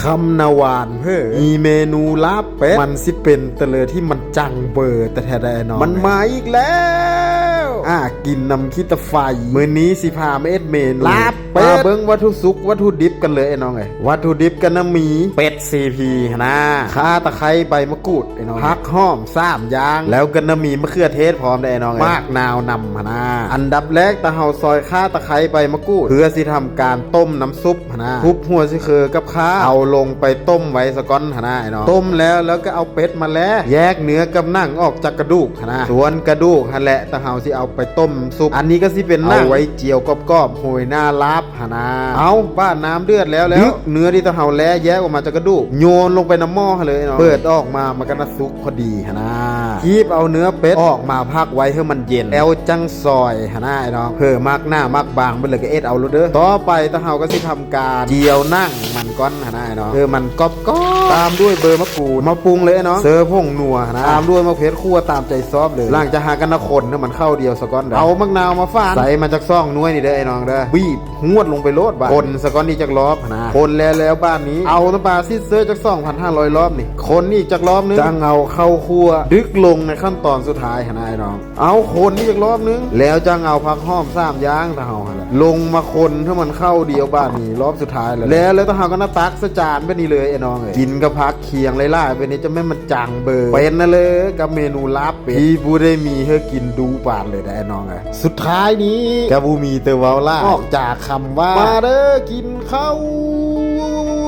ຄຳນະຫວານເພີ ມີເມນູລາບເປັດ ມັນຊິເປັນຕະເລີທີ່ມັນຈັງເບີແທ້ໆ ໄດ໋ນ້ອງ ມັນມາອີກແລ້ວ ອາ ກິນນຳຂີ້ຕາໄຟ ມື້ນີ້ຊິພາມາເຮັດເມນູລາບເປັດ ມາເບິ່ງວັດຖຸສຸກວັດຖຸດິບກັນເລີຍ ໄອ້ນ້ອງເອີຍ ວັດຖຸດິບກໍນະມີ ເປັດ ຊີພີ ຫັ້ນນາ ຂ່າຕະໄຄໃບມະກູດ ໄອ້ນ້ອງ ຜັກຫອມສາມຢ່າງ ແລ້ວກໍນະມີມະເຂືອເທດພ້ອມເດ້ ໄອ້ນ້ອງເອີຍ ໝາກນາວນຳຫັ້ນນາ ອັນດັບແລກ ຕາເຮົາຊອຍຂ່າຕະໄຄໃບມະກູດ ເພື່ອຊິທຳການຕົ້ມນ້ຳຊຸບຫັ້ນນາ ທຸບຫົວຊິເຄີກັບຂ່າ ເອົາລົງໄປຕົ້ມໄວ້ສາກ່ອນຫັ້ນນາ ໄອ້ນ້ອງ ຕົ້ມແລ້ວ ແລ້ວກໍເອົາເປັດມາແລ່ ແຍກເນື້ອກັບໜັງອອກຈາກກະດູກຫັ້ນນາ ສ່ວນກະດູກຫັ້ນແຫຼະ ຕາເຮົາຊິເອົາໄປຕົ້ມຊຸບ ອັນນີ້ກໍຊິເປັນໜັງ ເອົາໄວ້ຈຽວກອບໆ ໂຮຍໜ້າລາບ ຫັ້ນນາ ເອົາ ບາດນ້ຳເດືອດແລ້ວ ແລ້ວດຶກເນື້ອທີ່ຕາເຮົາແລ່ແຍກອອກມາຈາກກະດູກ ໂຍນລົງໄປນຳໝໍ້ຫັ້ນເລີຍເນາະ ເປີດອອກມາ ມັນກໍນະສຸກພໍດີຫັ້ນນາ ຄີບເອົາເນື້ອເປັດອອກມາພັກໄວ້ໃຫ້ມັນເຢັນ ແລ້ວຈັ່ງຊອຍຫັ້ນນາ ໄອ້ນ້ອງ ເຜີມັກໜາມັກບາງເບິດເລີຍກໍເອັດເອົາໂລດເດີ ຕໍ່ໄປຕາເຮົາກໍຊິທຳການຈຽວໜັງມັນກ່ອນຫັ້ນນາ ໄອ້ນ້ອງ ເອີ ມັນກອບໆ ຕາມດ້ວຍເບີມະ ກູດ ມາປຸງເລີຍເນາະ ເຊີຜົງນົວນະ ຕາມດ້ວຍໝາກເຜັດຂົ້ວຕາມໃຈຊອບເລີຍ ຫຼັງຈາກຫັ້ນກໍນະຄົນໃຫ້ມັນເຂົ້າດຽວສາກ່ອນເດີ ເອົາໝາກນາວມາຝານ ໃສ່ມາຈັກສອງໜ່ວຍນີ້ເດີໄອ້ນ້ອງເດີ ບີບຫວດລົງໄປໂລດບາດ ຄົນສາກ່ອນອີກຈັກລອບຫັ້ນນາ ຄົນແລ້ວໆ ບາດນີ້ເອົານ້ຳປາຊິດເຊີຈັກສອງພັນຫ້າຮ້ອຍລອບນີ້ ຄົນອີກຈັກລອບໜຶ່ງ ຈັ່ງເອົາເຂົ້າຂົ້ວດຶກລົງໃນຂັ້ນຕອນສຸດທ້າຍຫັ້ນນາ ໄອ້ນ້ອງ ເອົາຄົນອີກຈັກລອບໜຶ່ງ ແລ້ວຈັ່ງເອົາຜັກຫອມສາມຢ່າງ ຕາເຮົາຫັ້ນແຫຼະ ລົງມາຄົນໃຫ້ມັນເຂົ້າດຽວບາດນີ້ ລອບສຸດທ້າຍແລ້ວ ແລ້ວ ແລ້ວຕາເຮົາກໍນະຕັກໃສ່ຈານແບບນີ້ເລີຍ ໄອ້ນ້ອງເອີຍ ກິນກັບຜັກຄຽງຫຼາຍໆ ແບບນີ້ຈະແມ່ນມັນຈັງເບີ ເປັນນະເລີ ກັບເມນູລາບເປັດ ທີ່ບໍ່ໄດ້ມີໃຫ້ກິນດູປານເລີຍນະ ໄອ້ນ້ອງເອີຍ ສຸດທ້າຍນີ້ກໍບໍ່ມີແຕ່ເວົ້າຫຼາຍ ນອກຈາກຄຳວ່າ ມາເດີກິນເຂົ້າ.